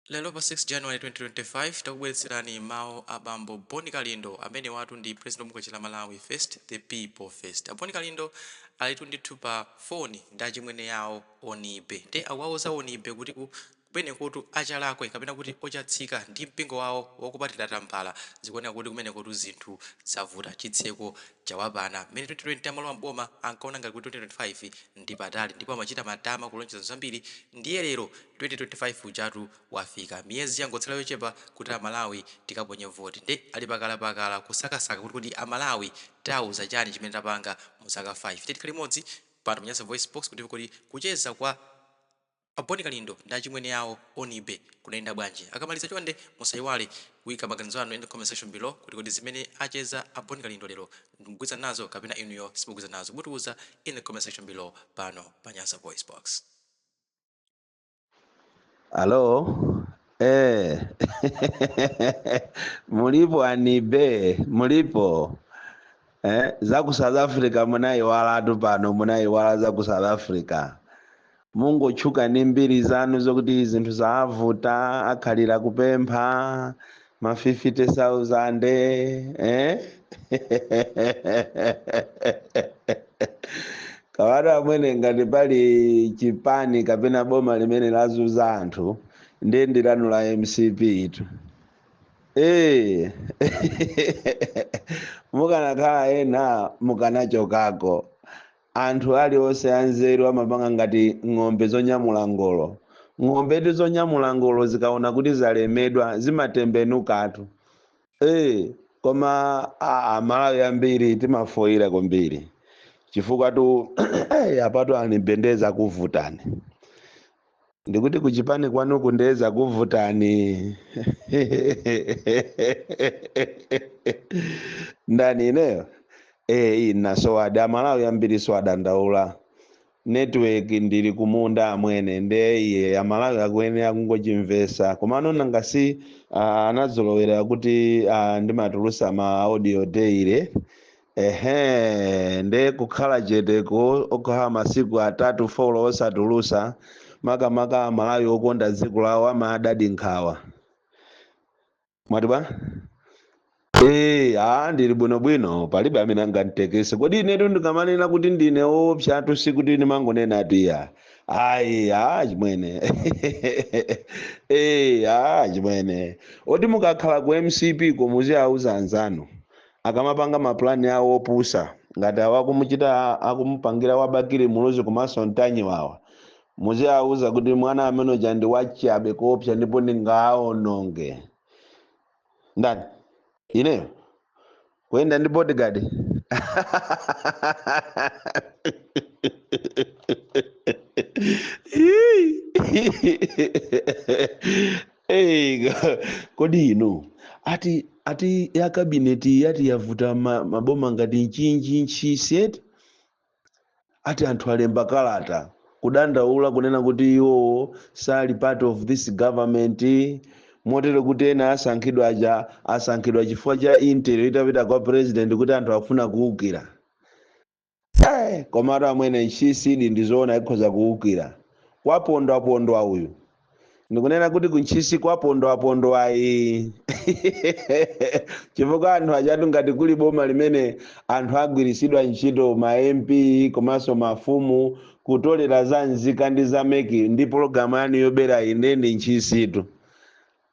Lero pa 6 January 2025 takubweretserani mawu a bambo Bon Kalindo amenewatu ndi president wa bungwe la Malawi First the People First. A Bon Kalindo alitu ndithu pa phone ndi achimwene awo Onibe nde akuwauza Onibe kuti ku kumenekotu a Chalakwe kapena kuti Ochatsika ndi mpingo wawo wokupatira tambala zikuoneka kuti kumenekotu zinthu zavuta chitseko chawapana. Mmene 2020 amalowa m'boma ankaona ngati kuti 2025 ndi patali ndipo amachita matama kulonjeza zinthu zambiri ndiye lero 2025 ujatu wafika miyezi yangotsala yochepa kuti a Malawi tikaponye voti nde ali pakalapakala kusakasaka kuti kodi a Malawi tiauza chani chimene tapanga mu zaka 5. Tiyeni tikhale limodzi pano pa Nyasa VoiceBox kuti timve kodi kucheza kwa a Bon Kalindo ndi achimwene awo Onibe kunayenda bwanji. Akamaliza chonde musaiwale kuika maganizo anu in the comment section below kuti kodi zimene acheza a Bon Kalindo lero mukugwirizana nazo kapena inuyo simukugwirizana nazo mutiuza in the comment section below pano pa Nyasa VoiceBox. Alo? Eh. Mulipo anibe, mulipo. Eh, za ku South Africa munayiwalatu pano, munayiwala za ku South Africa. Mungotchuka ndi mbiri zanu zokuti zinthu zavuta, akhalira kupempha ma 50,000 eh? Kawatu amwene ngati pali chipani kapena boma limene lazuza anthu ndiye ndi lanu la mcp itu. Eh. Mukanakhala ena mukanachokako. Anthu alionse anzeru amapanga ngati ng'ombe zonyamula ngolo. Ng'ombetu zonyamula ngolo zikaona kuti zalemedwa zimatembenukatu. Ee, koma Amalawi ambiri timafoyira kwambiri chifukwa tu apatu anibe nde zakuvutani. Ndikuti kuchipani kwanuku nde zakuvutani. Ndani ineyo? Eh, inasowadi Amalawi ambiriso adandaula. Network ndili kumunda amwene nde iye Amalawi akuyenera kungochimvesa komano nanga si anazolowera kuti ndimatulusa ma audio daily ehe nde kukhala cheteko okhala masiku atatu folo osatulusa makamaka Amalawi okonda dziko lawo amadadi nkhawa. Mwati bwa? Ee, ndili bwinobwino, palibe amene anganditekese. Kodi inetu ndikamanena kuti ndine woopsatu sikuti ndimangonena ati ya. Ayi, chimwene. Ee, chimwene. Oti mukakhala ku MCP ko muziauza anzanu. Akamapanga maplani awo opusa, ngati awa akumuchita akumupangira wa Bakili Muluzi komanso Ntanyiwawa. Muziauza kuti mwana amene uja ndi wachabe koopsa ndipo ndingaononge. Ndani? Ineyo? Kuyenda ndi bodyguard? Hey, kodi inu ati ya kabineti yati yavuta maboma ngati Mchinji Ntchisi eti? Ati anthu alemba kalata kudandaula kunena kuti iwowo sali part of this government motero kuti ena asankhidwa aja asankhidwa chifukwa cha intel itapita kwa president kuti anthu akufuna kuwukira. Komatu amwene Ntchisidi ndizoona ikhoza kuwukira. Kwapondwapondwa uyu. Ndikunena kuti ku Ntchisi kwapondwapondwayi chifukwa anthu ajatu ngati kuli boma limene anthu agwiritsidwa ntchito ma MP komanso mafumu kutolera za nzika ndi za MEC ndi pologalamu yanu yobera iyi ndiye ndi Ntchisitu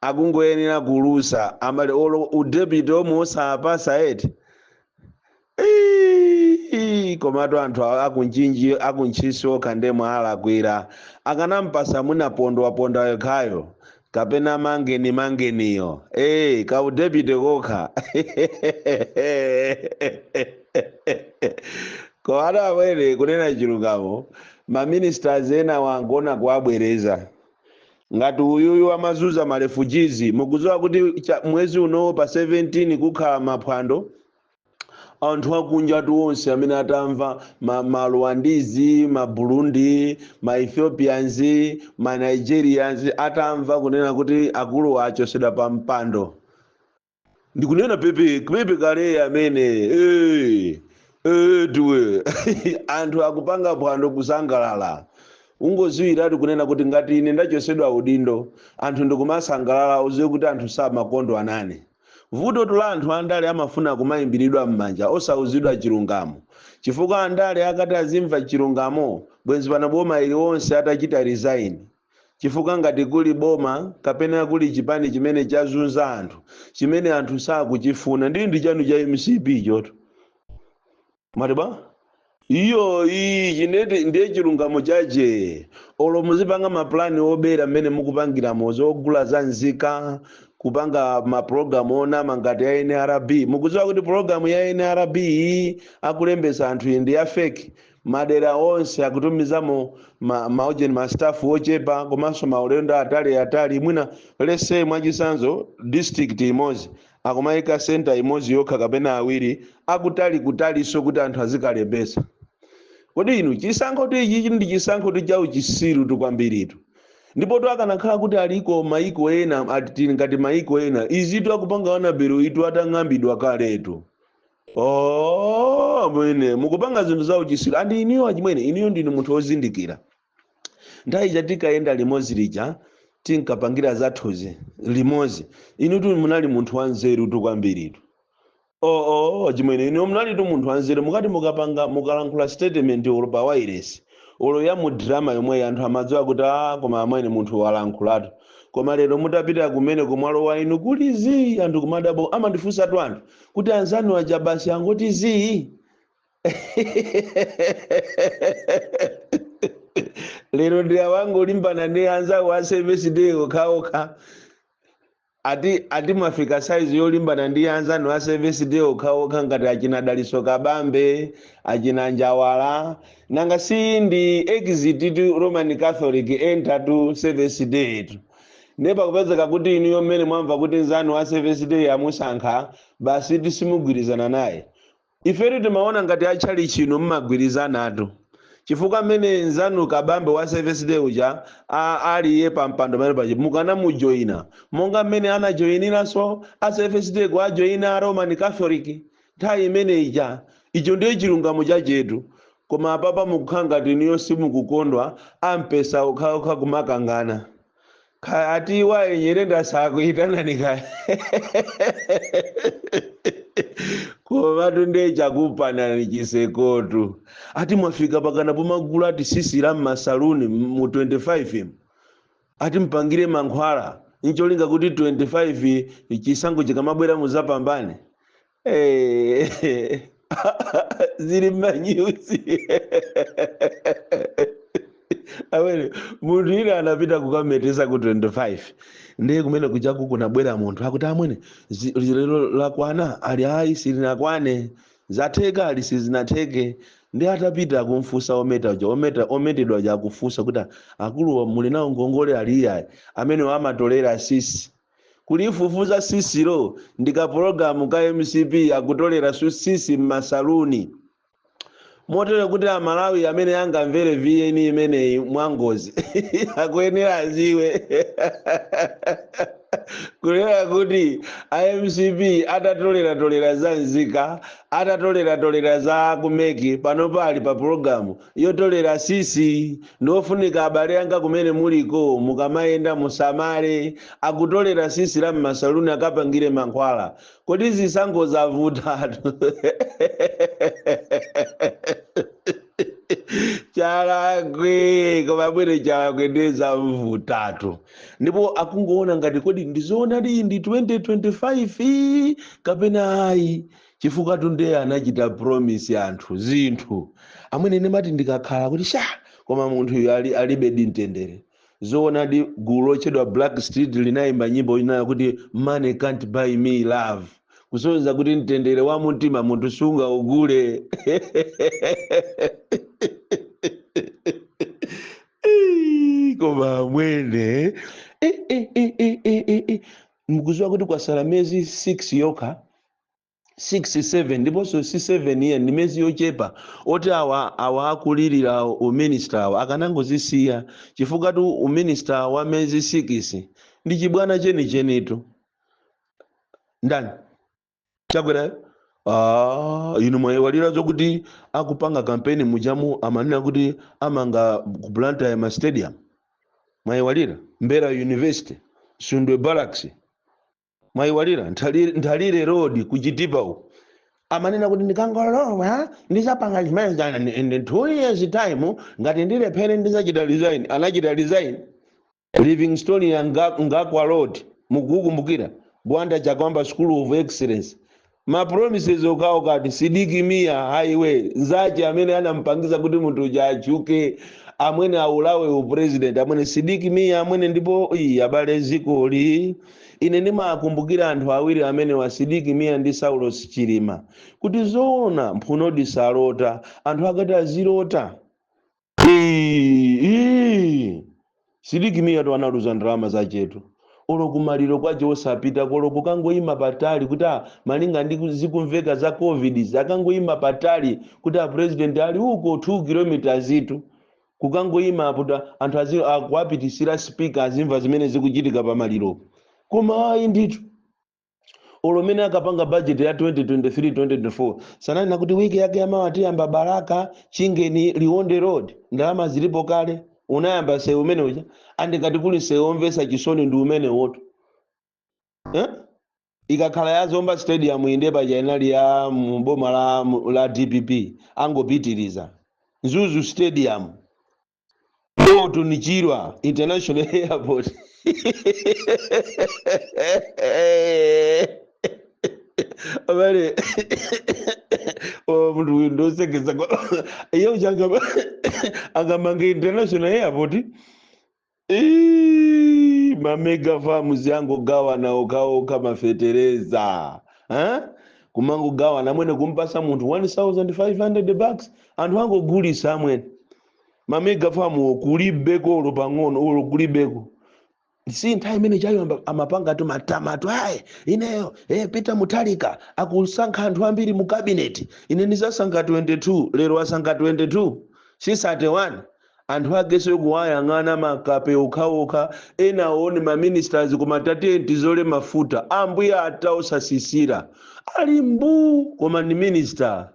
akungoyenera kulusa amali olo udepute omwe osapasa eti. Iii, komatu anthu akunchinji akuntchisi okha nde mwalakwira akanampasa mwina pondwaponda yekhayo kapena mangeni mangeniyo ee kaudepute kokha komatu amwene kunena chilungamo maministers ena wangona kuwabwereza ngati uyuyu amazuza ma refugees mukudziwa kuti mwezi unowo pa 17 kukhala maphwando anthu akunjatu onse amene atamva ma Rwandese, ma Burundi, ma Ethiopians, ma Nigerians atamva kunena kuti akulu achosedwa pa mpando ndikunena pepe pepe kale amene tuwe anthu akupanga phwando kusangalala. Ungoziwiratu kunena kuti ngati ine ndachosedwa udindo, anthu ndikumasangalala, uziwe kuti anthu samakondwa nane. Vuto la anthu andale, amafuna kumayimbiridwa m'manja, osauzidwa chilungamo, chifukwa andale akati azimva chilungamo, bwenzi pano boma iliwonse atachita resign. Chifukwa ngati kuli boma kapena kuli chipani chimene chazunza anthu, chimene anthu sakuchifuna, ndi chanu cha MCP choto. Matiba iyo iyi chineti ndiye chilungamo chache. Olo muzipanga maplani obera mmene mukupangiramo, zogula za nzika, kupanga mapulogalamu onama ngati ya NRB. Mukudziwa kuti pulogalamu ya NRB iyi akulembesa anthu iyi ndi ya fake. Madera onse akutumizamo maojeni, ma staff ochepa, komanso maulendo atali atali. Mwina lese mwachisanzo district imodzi akumayika center imodzi yokha kapena awiri, akutali kutaliso kuti anthu azikalembesa. Kodi inu, chisankho ichi ndi chisankho cha uchisiru tukwambiritu. Ndipo to akanakhala kuti aliko maiko ena, ati ngati maiko ena izitu akupanga wanabero itu atang'ambidwa kaletu. Oh, mwene mukupanga zinthu za uchisiru. And iniyo achimwene, iniyo ndinu munthu wozindikira. Nthawi ija tikayenda limodzi lija, tinkapangira zathuzi limodzi, inu tu munali munthu wanzeru tu kwambiritu. Oo, chimwene, inu munali tu munthu wanzeru. Mukati mukapanga, mukalankhula statement, olo pa wireless, olo ya mu drama yomwe, anthu amadziwa kuti a koma amwene munthu walankhulatu. Koma lero mutapita kumene kumwalo wa inu kuli zii, anthu kumadabo amandifunsatu anthu kuti anzanu aja basi angoti zii. Lero ndi awangolimbana ndi anzawo a Seventh Day okhaokha. Ati mwafika saizi yolimbana ndi anzanu a Seventh Day okhaokha, ngati achina Daliso Kabambe, achina Njawala. Nanga si ndi exit to Roman Catholic, enter to Seventh Day tu. Ndipo kupezeka kuti inuyo mmene mwamva kuti nzanu a Seventh Day amusankha, basi tisimugwirizana naye. Ifetu timaona ngati achali chino mmagwirizanatu, chifukwa mmene nzanu Kabambe wa Seventh Day uja aliye pa mpando pamene paja, mukanamujoyina monga mmene anajoyiniranso a Seventh Day kuajoyina a Roman Catholic nthawi imene ija. Icho ndiye chilungamo chachetu. Koma apapa mukukhala ngati inuyo simukukondwa, ampesa okhaokha kumakangana. Kaya ati waye Nyerenda sakuitanani kaya, komatu ndiye chakupanani chisekotu. Ati mwafika pakana pomagula ati sisira mmasaluni mu 25, ati mpangire mankhwala ncholinga kuti 25 chisankho chikamabwera muzapambane. Zili mmanyuzi awene. Munthu ine anapita kukametesa ku 25, ndiye kumene kuchaku kunabwera munthu akuti, "Amwene, lero lakwana?" Ali, "Ayi, silinakwane." "Zatheka?" Ali, "Sizinatheke." Ndi atapita kumfunsa ometa uja, ometa ometedwa uja akufunsa kuti, "Akuluwa muli nawo ngongole?" Ali, "Iyayi." Amene amatolera sisi, kulifufuza sisilo ndika pologalamu ka MCP, akutolera sisi mmasaluni, motero kuti Amalawi amene angamvere VN imeneyi mwangozi akuyenera aziwe kunena kuti iMCP atatoleratolera za nzika, atatoleratolera za kumeki, pano pali pa pologalamu yotolera sisi. Ndiofunika abale anga kumene muliko, mukamayenda musamale, akutolera sisi la mmasaluni akapangire mankhwala. Kodi zisankho zavutatu? Chalakwe, koma bwere Chalakwe ndiye zamvutatu. Ndipo akungoona ngati kodi ndizoonadi ndi 2025 kapena ayi, chifukwa tunde anachita promise anthu zinthu. Amwene, ndimati ndikakhala kuti sha, koma munthu uyu alibe di mtendere. Zoonadi, gulu lotchedwa Black Street linayimba nyimbo inayo kuti "Money can't buy me love", kusonyeza kuti mtendere wa mumtima munthu sungaugule. Koma amwene, mukuziwa kuti kwasala miyezi 6 yokha, 6, 7, ndiponso si 7 iye, ndi miyezi yochepa. Oti awa akulirira uminista awa akanangozisiya, chifukwa tu uminista wa miyezi 6 ndi chibwana chenichenitu. Ndani? Chakwera? Ah, inu mwayiwalira zokuti akupanga kampeni mujamu amanena kuti amanga ku Blantyre ma stadium. Mwayiwalira Mbera University, Sundwe Barracks. Mwayiwalira Nthalire Road ku Chitipa uko. Amanena kuti ndikangolowa ndizapanga chimene in 2 years time, ngati ndilephere ndizachita resign. Anachita resign. Livingstone ya Ngakwa Road, mukukumbukira? Gwanda Chakwamba School of Excellence. Ma promises okawo kati Sidiki Mia Highway, nzache amene anampangiza kuti munthu uja achuke, amwene aulawe u president, amwene Sidiki Mia amwene. Ndipo iyi abale zikoli, ine ndimakumbukira anthu awiri amene wa Sidiki Mia ndi Saulos Chilima, kuti zoona mphunodi salota, anthu akati azilota. Sidiki Mia to analuza ndalama zachetu, olo kumaliro kwache osapita, kolo kukangoyima patali kuti malinga ndi zikumveka za COVID, zakangoyima patali kuti a president ali uko 2 kilometers itu, kukangoyima apo anthu akuwapitisira speaker azimva zimene zikuchitika pamaliro. Koma ayi ndithu, olo mene akapanga budget ya 2023 2024 sananena kuti wiki yake yamawa tiyamba Balaka Chingeni Liwonde Road, ndalama zilipo kale. Unayamba sewu umene uja, andikati kuli sewu omvesa chisoni ndi umene woto. Ikakhala ya Zomba Stadium inde paja inali ya mboma la DPP, angopitiriza Mzuzu Stadium, Orton Chirwa International Airport. Abale, oh, munthu uyu ndosekesa. Iye uja angamanga international airport. Ii, ma mega farms yangogawana okaoka mafetereza, eh? Kumangogawana amwene, kumpasa munthu 1500 bucks, anthu angogulisa amwene. Ma mega farm kulibeko olo pang'ono, olo kulibeko. Si nthawi imene chayo amapanga tu matamatu, ayi ineyo, Peter Mutharika akusankha anthu ambiri mu cabinet, ine ndizasankha 22. Lero asankha 22, si 31. Anthu akeso kuwayang'ana makape okhaokha, ena aone ma ministers, koma tatiye tizole mafuta ambuye ataosasisira ali mbu, koma ndi minister.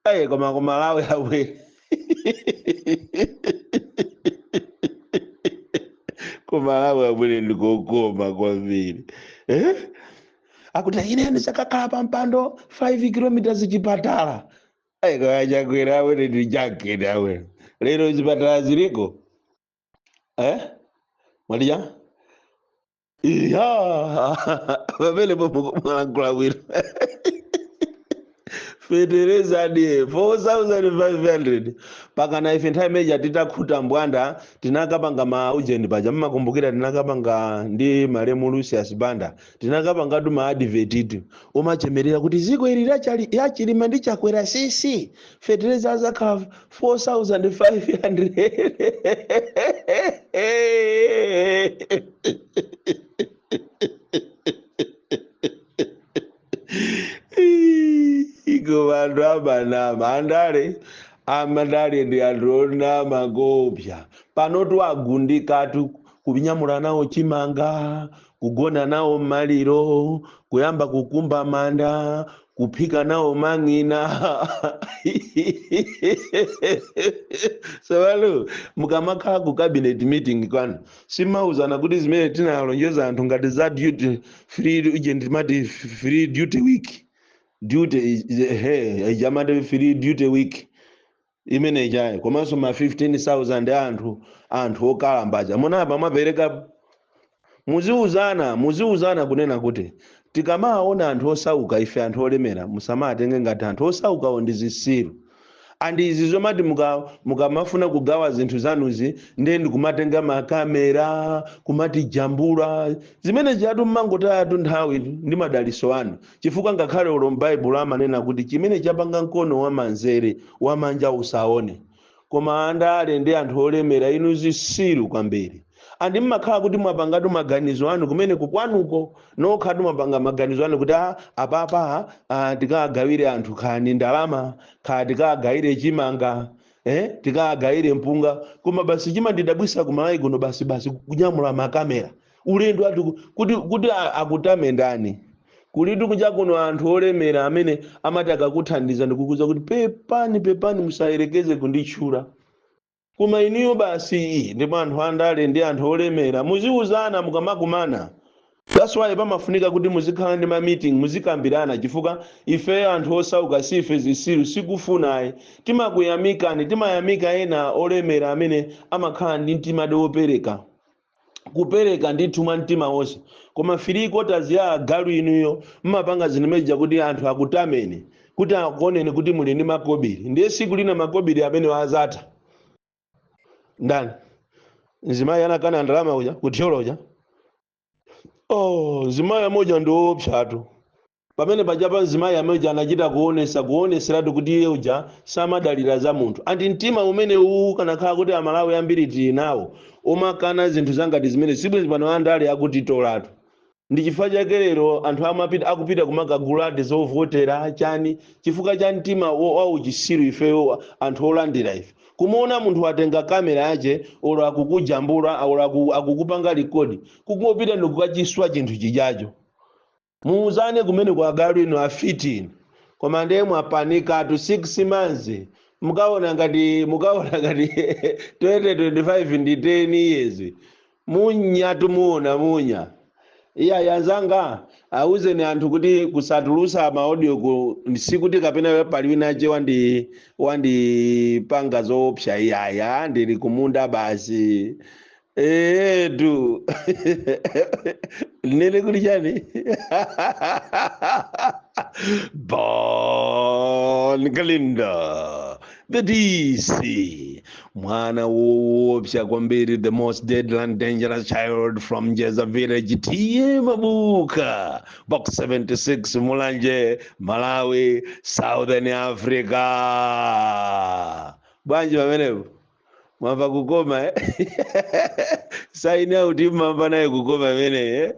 Ayi, koma kumalawi abwere, kumalawi abwere ndikokoma kwambiri. Akuti ine ndisakakhala pa mpando 5 kilometers chipatala. Ayi, kaya Chakwera awene ndi jaketi awene, lero zipatala ziliko. Mwalija iya pamene mwalankhula bwino. Fetereza ndiye 4500 pakana ife nthawi imeneja titakhuta mbwanda tinakapanga ma ujeni paja, mmakumbukira tinakapanga ndi malemu Lucius Banda, tinakapangatu ma advert omachemerera kuti ziko ili yachilima ndi Chakwera sisi fetereza azakhala 4500. Iko vantu amanama andale, amandale ndi anthu onama kopya. Pano twagundikatu kunyamula nawo chimanga, kugona nawo maliro, kuyamba kukumba manda, kuphika nawo mang'ina. Sewalo mukamakhala ku cabinet meeting kwanu simauzana kuti zimene tinalonjeza anthu ngati za duty free, uje ndimati free duty week, duty he jamati free duty week imene ichayo, komanso ma 15,000 anthu okalamba munapa mwapereka. Muziuzana, muziuzana kunena kuti tikamaona anthu osauka ife anthu olemera musamatenge ngati anthu osaukawo ndi zisilu. Andi izi zomati mukamafuna kugawa zinthu zanuzi ndiye ndikumatenga makamera kumati jambula zimene chatu, mmangotayatu nthawi ndi madaliso anu, chifukwa ngakhale ulo m'Baibulo amanena kuti chimene chapanga mkono wamanzere wamanja usaone. Koma andale ndi anthu olemera inu zisilu kwambiri, andi mmakhala kuti mwapangatu maganizo anu kumene kukwanuko nokhatu mwapanga maganizo anu kuti apapa tikagawire anthu khani ndalama, kha tikagawire chimanga, tikagawire mpunga. Koma basi chimandidabwisa kumalawi kuno basi basi kunyamula makamera ulendo ati kuti akutame ndani? Kulitu kunja kuno anthu olemera amene amati akakuthandiza ndikukuza kuti pepani, pepani, musayerekeze kunditchula. Koma inuyo basi, ndipo anthu andale ndi anthu olemera muziuzana mukamakumana. That's why pamafunika kuti muzikhala ndi ma meeting, muzikambirana, chifukwa ife anthu osauka sife zisilu, sikufunayi. Timakuyamikani, timayamika ena olemera amene amakhala ndi mtima wopereka, kupereka ndithu mwa mtima wonse. Koma three quarters ya agalu inuyo mmapanga zimeneja kuti anthu akutameni, kuti akuoneni kuti muli ndi makobiri. Ndiye siku lina makobiri amene azatha. Ndani mzimayi anakana ndalama uja kuthyolo uja? Oh, mzimayi amoja ndi woopsatu. Pamene pachapa mzimayi amoja anachita kuonesa, kuoneseratu kuti iye uja samadalira za munthu. Anti mtima umene uwu kanakhala kuti Amalawi ambiri tili nawo omakana zinthu zangati zimene, sibwezi pano andale akutitolatu. Ndi chifukwa chake lero anthu amapita, akupita kumakaguladi zovotera chani, chifukwa cha mtima wa uchisiru. Ifeyo anthu olandira ife, kumuona munthu atenga kamera yache, olo akukujambula olo akukupanga record, kungopita ndikukachiswa chinthu chijacho. Muuzane kumene kwa agalu ino, afiti. Koma ndiye mwapanikatu. 6 months mukaona ngati 2025 ndi 10 years. Munya, tumuona munya. Iya, yanzanga, auzeni anthu kuti kusatulusa ma audio ku sikuti kapena pali winache wandipanga zoopsa. Iyaya, ndili kumunda basi. Etu nene kuti chani? Bon Kalindo, the DC, mwana woopsa kwambiri, the most deadly and dangerous child from Jeza village, T/A Mabuka, Box 76, Mulanje, Malawi, Southern Africa. Bwanji pamenepo? Mwamva kukoma, eh? Sign out, mwamva naye kukoma imeneyi, eh?